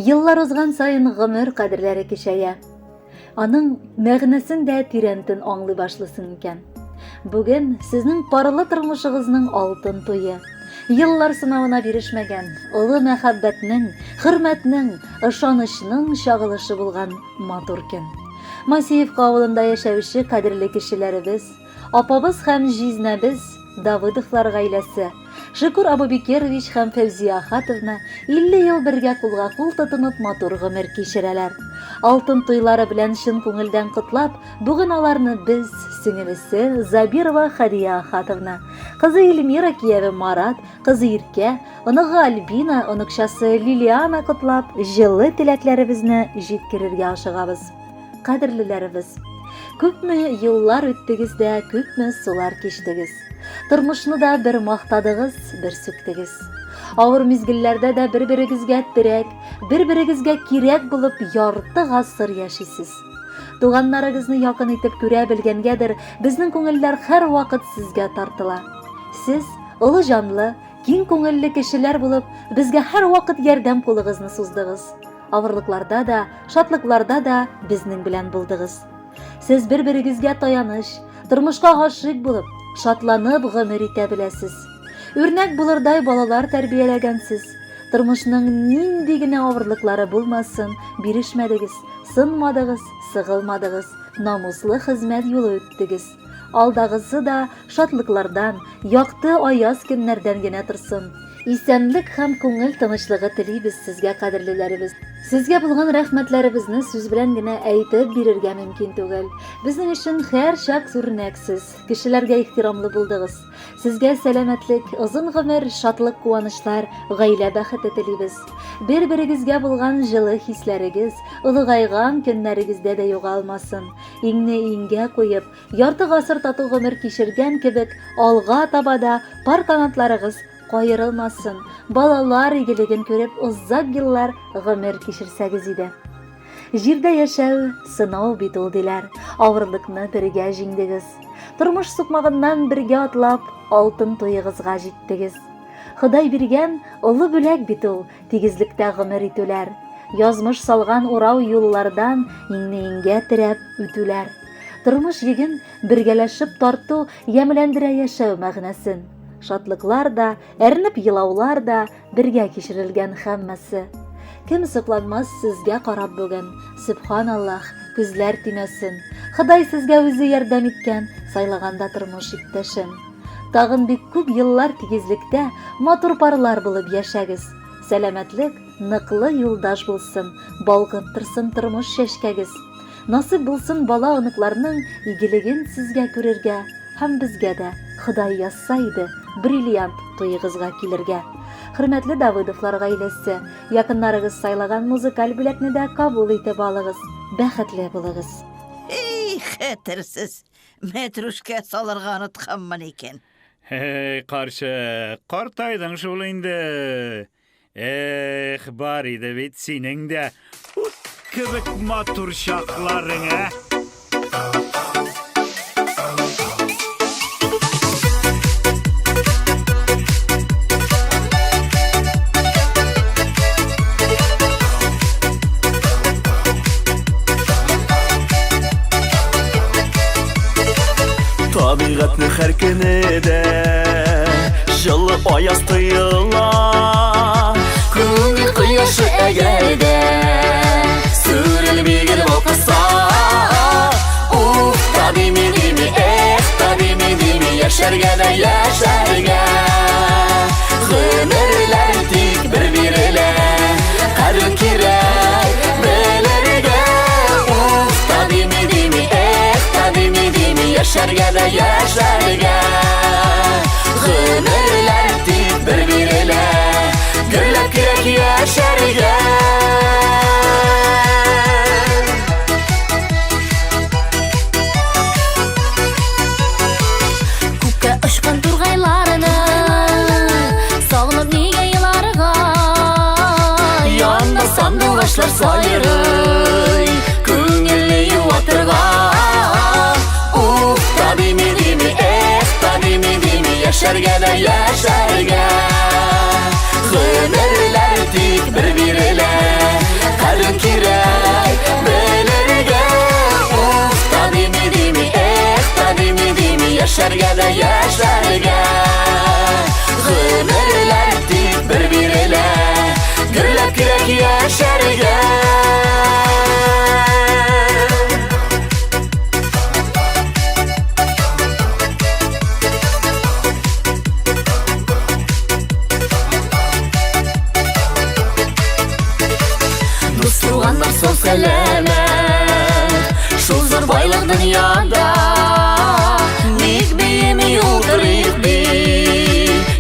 Еллар узган саен гомер кадерләре кечәя. Аның мәгънәсен дә тирәнтен аңлый башлыйсың икән. Бүген сезнең парлы тормышыгызның алтын туе. Еллар сынавына бирешмәгән, олы мәхәббәтнең, хөрмәтнең, ышанычның чагылышы булган матур көн. Масеевка авылында яшәүче кадерле кешеләребез, апабыз һәм җизнәбез Давыдовлар гаиләсе, Шөкүр Абубекерович һәм Фәүзия Ахатовна 50 ел бергә кулга-кул тотынып матур гомер кичерәләр. Алтын туйлары белән чын күңелдән котлап, бүген аларны без, сеңелесе Забирова Хәдия Ахатовна, кызы Эльмира, кияве Марат, кызы Иркә, оныгы Альбина, оныкчасы Лилиана котлап, җылы теләкләребезне җиткерергә ашыгабыз. Кадерлеләребез! Күпме юллар үттегез дә, күпме сулар кичтегез. Тормышны да бер мактадыгыз, бер сүктегез. Авыр мизгелләрдә дә бер-берегезгә терәк, бер-берегезгә кирәк булып ярты гасыр яшисез. Туганнарыгызны якын итеп күрә белгәнгәдер, безнең күңелләр һәрвакыт сезгә тартыла. Сез олы җанлы, киң күңелле кешеләр булып, безгә һәрвакыт ярдәм кулыгызны суздыгыз. Авырлыкларда да, шатлыкларда да безнең белән булдыгыз. Сез бер-берегезгә таяныч, тормышка гашыйк булып, шатланып гомер итә беләсез. Үрнәк булырдай балалар тәрбияләгәнсез. Тормышның нинди генә авырлыклары булмасын, бирешмәдегез, сынмадыгыз, сыгылмадыгыз, намуслы хезмәт юлы үттегез. Алдагысы да шатлыклардан, якты аяз көннәрдән генә торсын. Исәнлек һәм күңел тынычлыгы телибез сезгә, кадерлеләребез. Сезгә булган рәхмәтләребезне сүз белән генә әйтеп бирергә мөмкин түгел. Безнең өчен һәрчак үрнәксез, кешеләргә ихтирамлы булдыгыз. Сезгә сәламәтлек, озын гомер, шатлык-куанычлар, гаилә бәхете телибез. Бер-берегезгә булган җылы хисләрегез олыгайган көннәрегездә дә югалмасын. Иңне иңгә куеп, Ярты гасыр тату гомер кичергән кебек, алга таба да пар канатларыгыз каерылмасын, балалар игелеген күреп озак еллар гомер кичерсәгез иде. Җирдә яшәү сынау бит ул диләр. Авырлыкны бергә җиңдегез. Тормыш сукмагыннан бергә атлап, алтын туегызга җиттегез. Ходай биргән олы бүләк бит ул, тигезлектә гомер итүләр. Язмыш салган урау юллардан иңне иңгә терәп үтүләр. Тормыш йөген бергәләшеп тарту ямьләндерә яшәү мәгънәсен. Шатлыклар да, әрнеп елаулар да бергә кичерелгән һәммәсе. Кем сокланмас сезгә карап бүген, сөбханаллаһ, күзләр тимәсен. Ходай сезгә үзе ярдәм иткән, сайлаганда тормыш иптәшен. Тагын бик күп еллар тигезлектә матур парлар булып яшәгез. Сәламәтлек, ныклы юлдаш булсын, балкып торсын тормыш чәчкәгез. Насыйп булсын бала-оныкларның игелеген сезгә күрергә һәм безгә дә, Ходай язса иде, бриллиант туегызга килергә. Хөрмәтле Давыдовлар гаиләсе, якыннарыгыз сайлаган музыкаль бүләкне дә кабул итеп алыгыз. Бәхетле булыгыз. Эй, хәтерсез, мәтрүшкә салырга онытканмын икән. Эй, карчык, картайдың шул инде. Эх, бар иде бит синең дә ут кебек матур чакларың, ә? Табигатьнең һәр көне дә җылы аяз тоела. Күңел кояшы әгәр дә сүрелми гел балкыса. Уф, та дими дими, эх, та дими дими, яшәргә дә яшәргә. Гомерләр тик бер бирелә, кадер кирәк белергә. Уф, та дими дими, эх, та дими дими, яшәргә дә яшәргә. Гомерләр тик бер бирелә, гөрләп кирәк яшәргә. Күккә очкан тургайларны сагынып нигә еларга? Янда сандугачлар сайрый, күңелне юатырга. Уф, та дими дими, эх, та дими дими, яшәргә дә яшәргә. Гомерләр тик бер бирелә, Дус туганнар сау сәламәт. Шул зур байлык дөньяда. Ник биеми утырыйк ди.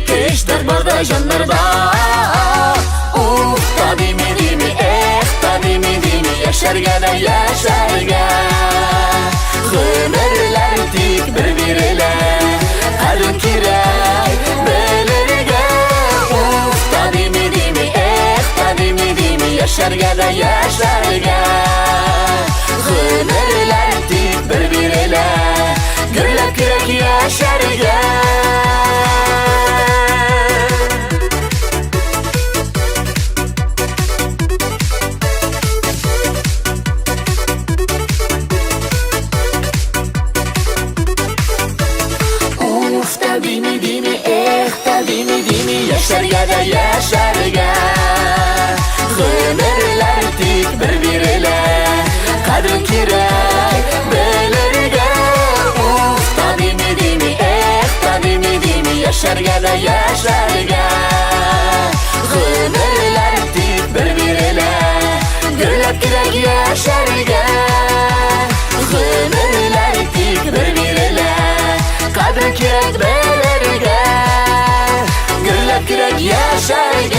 Көч дәрт барда җаннарда. Уф та дими дими, эх та дими дими, яшәргә дә яшәргә. Гомерләр тик бер бирелә, кадер кирәк белергә. Уф та дими дими, эх та дими дими, яшәргә дә яшәргә. Гомерләр тик бер бирелә, гөрләп кирәк яшәргә. Уф та дими дими, эх та дими дими, яшәргә дә яшәргә. Гомерләр тик бер бирелә, кадер кирәк белергә. Уф та дими дими, эх та дими дими, яшәргә дә яшәргә. Гомерләр тик бер бирелә, гөрләп кирәк яшәргә. Гомерләр тик бер бирелә, кадер кирәк белергә. Гөрләп кирәк яшәргә.